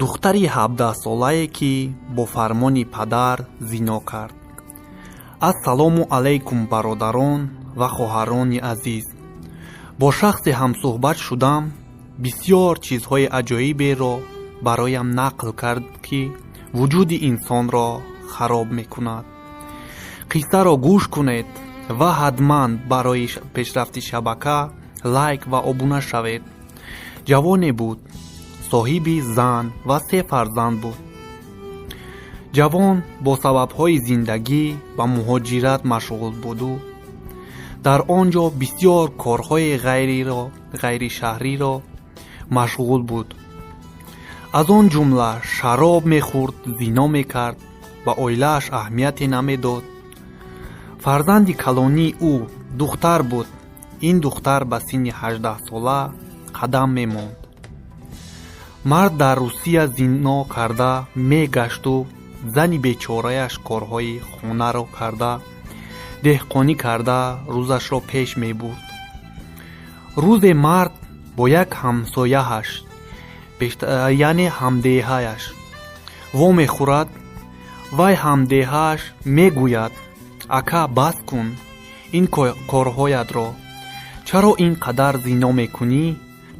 Духтари 17-солае, ки бо фармони падар зино кард. Ассалому алайкум, бародарон ва хоҳарони азиз! Бо шахсе ҳамсӯҳбат шудам, бисьёр чизҳои аҷоиберо бароям нақл кард, ки вуҷуди инсонро хароб мекунад. Қиссаро гӯш кунед ва ҳатман барои пешрафти шабака лайк ва обуна шавед. Ҷавоне буд, соҳиби зан ва се фарзанд буд. Ҷавон бо сабабҳои зиндагӣ ба муҳоҷират машғул буду дар он ҷо бисьёр корҳои ғайришаҳриро машғул буд. Аз он ҷумла шароб мехӯрд, зино мекард, ба оилааш аҳамияте намедод. Фарзанди калонии ӯ духтар буд. Ин духтар ба синни 18-сола қадам мемонд. Мард дар Русия зино карда мегашту зани бечораяш корҳои хонаро карда, деҳқонӣ карда рӯзашро пеш мебурд. Рӯзе мард бо як ҳамсояаш, яъне ҳамдеҳаяш, вомехӯрад. Вай ҳамдеҳааш мегӯяд: «Ака, бас кун ин корҳоятро. Чаро ин қадар зино мекунӣ?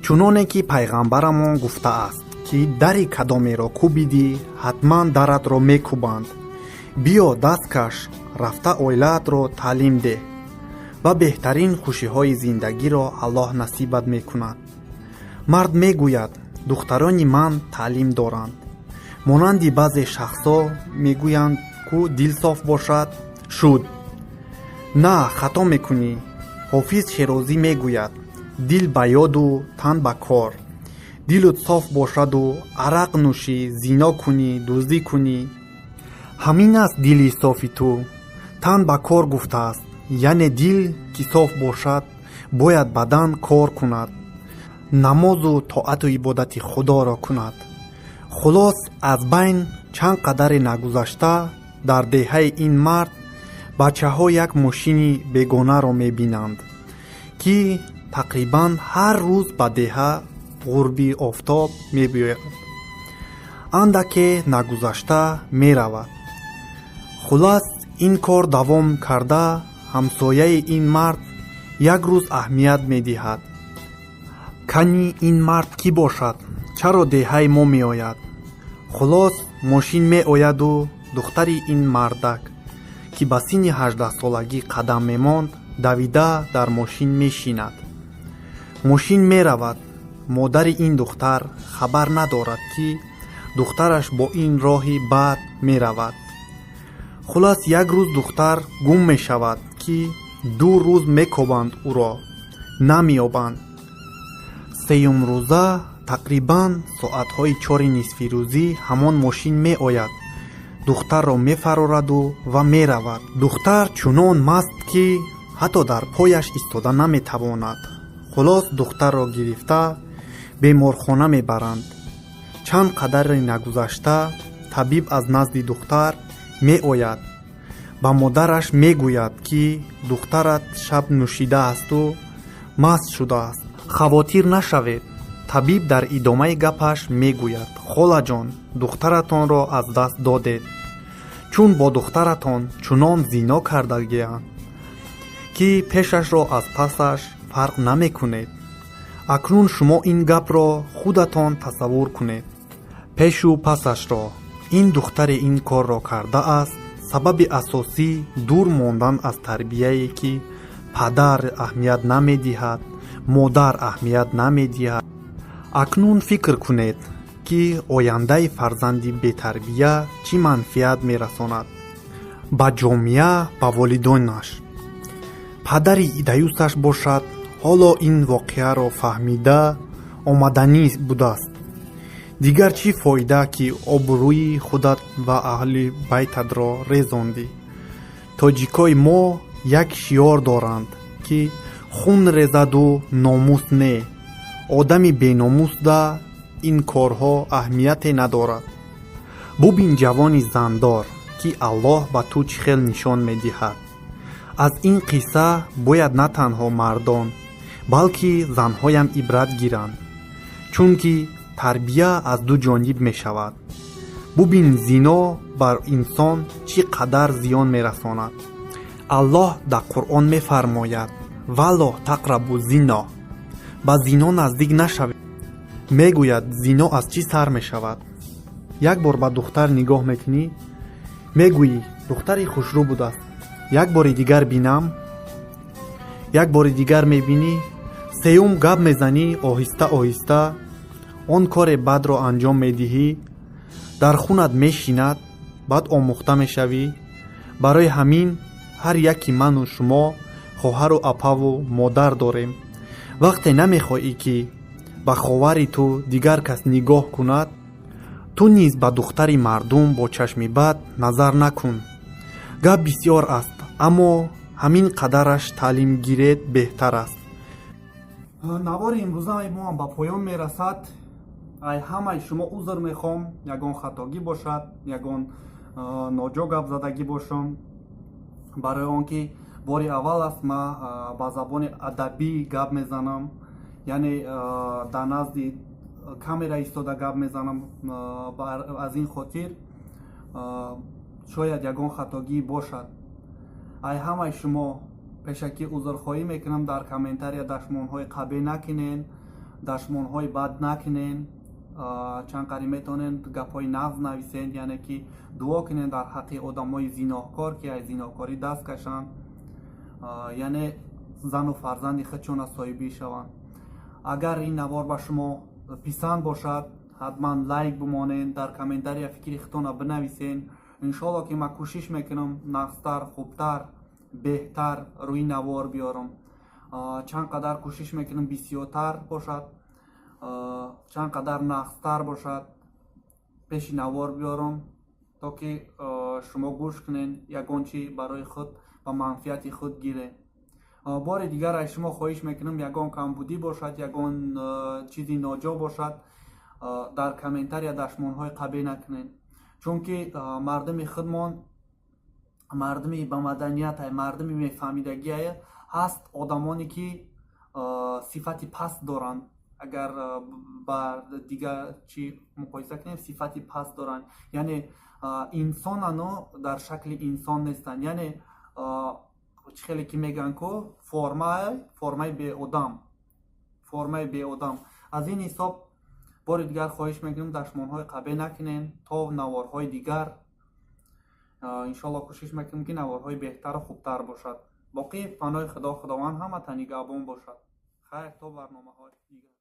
Чуноне ки пайғамбарамон гуфтааст, ки дари кадомеро кӯбидӣ, ҳатман даратро мекӯбанд. Биё, даст каш, рафта оилаатро таълим деҳ ва беҳтарин хушиҳои зиндагиро Аллоҳ насибат мекунад». Мард мегӯяд: «Духтарони ман таълим доранд. Монанди баъзе шахсҳо мегӯянд, ку дил соф бошад, шуд. На, хато мекунӣ. Ҳофиз Шерозӣ мегӯяд: дил ба ёду тан ба кор. Дилут соф бошаду арақ нӯшӣ, зино кунӣ, дуздӣ кунӣ, ҳамин аст дили софи ту. Тан ба кор гуфтааст, яъне дил ки соф бошад, бояд бадан кор кунад, намозу тоату ибодати Худоро кунад». Хулос, аз байн чанд қадаре нагузашта, дар деҳаи ин мард бачаҳо як мошини бегонаро мебинанд, ки тақрибан ҳар рӯз ба деҳа ғурби офтоб мебиёяд, андаке нагузашта меравад. Хулас, ин кор давом карда, ҳамсояи ин мард як рӯз аҳамият медиҳад: кани ин мард кӣ бошад, чаро деҳаи мо меояд? Хулос, мошин меояду духтари ин мардак, ки ба синни 18-солагӣ қадам мемонд, давида дар мошин мешинад. Мошин меравад. Модари ин духтар хабар надорад, ки духтараш бо ин роҳи бад меравад. Хулас, як рӯз духтар гум мешавад, ки 2 рӯз мекобанд, ӯро намеёбанд. Сеюмрӯза тақрибан соатҳои 4-и нисфирӯзӣ ҳамон мошин меояд, духтарро мефарораду ва меравад. Духтар чунон маст, ки ҳатто дар пояш истода наметавонад. Хулос, духтарро гирифта беморхона мебаранд. Чанд қадаре нагузашта, табиб аз назди духтар меояд, ба модараш мегӯяд, ки духтарат шаб нӯшидаасту маст шудааст, хавотир нашавед. Табиб дар идомаи гапаш мегӯяд: «Холаҷон, духтаратонро аз даст додед, чун бо духтаратон чунон зино кардагианд, ки пешашро аз пасаш фарқ намекунед. Акнун шумо ин гапро худатон тасаввур кунед, пешу пасашро. Ин духтаре ин корро кардааст. Сабаби асосӣ дур мондан аз тарбияе, ки падар аҳамият намедиҳад, модар аҳамият намедиҳад. Акнун фикр кунед, ки ояндаи фарзанди бетарбия чӣ манфиат мерасонад ба ҷомеа, ба волидонаш». Падари даюсаш бошад, ҳоло ин воқеаро фаҳмида омаданӣ будааст. Дигар чӣ фоида, ки обрӯи худат ва аҳли байтатро резондӣ? Тоҷикои мо як шиёр доранд, ки хун резаду номус не. Одами беномусда ин корҳо аҳамияте надорад. Бубин, ҷавони зандор, ки Аллоҳ ба ту чӣ хел нишон медиҳад. Аз ин қисса бояд на танҳо мардон, балки занҳоям ибрат гиранд, чунки Тарбия аз ду ҷониб мешавад. Бубин, зино бар инсон чӣ қадар зиён мерасонад. Аллоҳ дар Қуръон мефармояд: «Вало тақрабу зино», ба зино наздик нашавед. Мегӯяд, зино аз чӣ сар мешавад? Як бор ба духтар нигоҳ мекунӣ, мегӯӣ: «Духтари хушрӯ будааст, як бори дигар бинам». Як бори дигар мебинӣ, сеюм гап мезанӣ, оҳиста оҳиста он коре бадро анҷом медиҳӣ, дар хунат мешинад, баъд омӯхта мешавӣ. Барои ҳамин ҳар яки ману шумо хоҳару апаву модар дорем. Вақте намехоҳӣ, ки ба ховари ту дигар кас нигоҳ кунад, ту низ ба духтари мардум бо чашми бад назар накун. Гап бисёр аст, аммо ҳамин қадараш таълим гиред, беҳтар аст. Навори имрӯзаи моам ба поён мерасад. Ай ҳамаи шумо узр мехоҳам, ягон хатогӣ бошад, ягон ноҷо гап задагӣ бошам, барои он ки бори аввал аст ман ба забони адабӣ гап мезанам, яъне дар назди камера истода гап мезанам. Аз ин хотир шояд ягон хатогӣ бошад. Ай ҳамаи шумо пешакӣ узрхоҳӣ мекунам. Дар комментария дашмонҳои қабеҳ накунен, дашмонҳои бад накунен, чанд қари метавонед гапҳои нағз нависен, яъне ки дуо кунен дар ҳаққи одамои зиноҳкор, ки аз зиноҳкорӣ даст кашанд, яъне зану фарзанди худшона соҳибӣ шаванд. Агар ин навор ба шумо писанд бошад, ҳатман лайк бимонед, дар комментария фикри худтона бинависен. Иншоалло, ки ман кӯшиш мекунам нағзтар, хубтар, беҳтар рӯи навор биёрам. Чанд қадар кӯшиш мекунам бисёртар бошад, чанд қадар нағзтар бошад, пеши навор биёрам, то ки шумо гӯш кунед, ягон чи барои худ ба манфиати худ гиред. Бори дигар аз шумо хоҳиш мекунам, ягон камбудӣ бошад, ягон чизи ноҷо бошад, дар комментария дашмонҳои қабеҳ накунед, чунки мардуми худмон мардуми ба маданият, мардуми мефаҳмидагие ҳаст. Одамоне ки сифати паст доранд, агар ба дигар чӣ муқоиса кунем, сифати паст доранд, яъне инсонану дар шакли инсон нестанд, яъне чӣ хеле ки мегӯянд ку, формаи беодам, формаи беодам. Аз ин ҳисоб бори дигар хоҳиш мекунем, дашмонҳои қабеҳ накунем. То наворҳои дигар, иншоалло, кӯшиш мекунем, ки наворҳои беҳтару хубтар бошад. Боқӣ паноҳи Худо, Худованд ҳамата нигаҳбон бошад. Хайр, то барномаҳои дигар.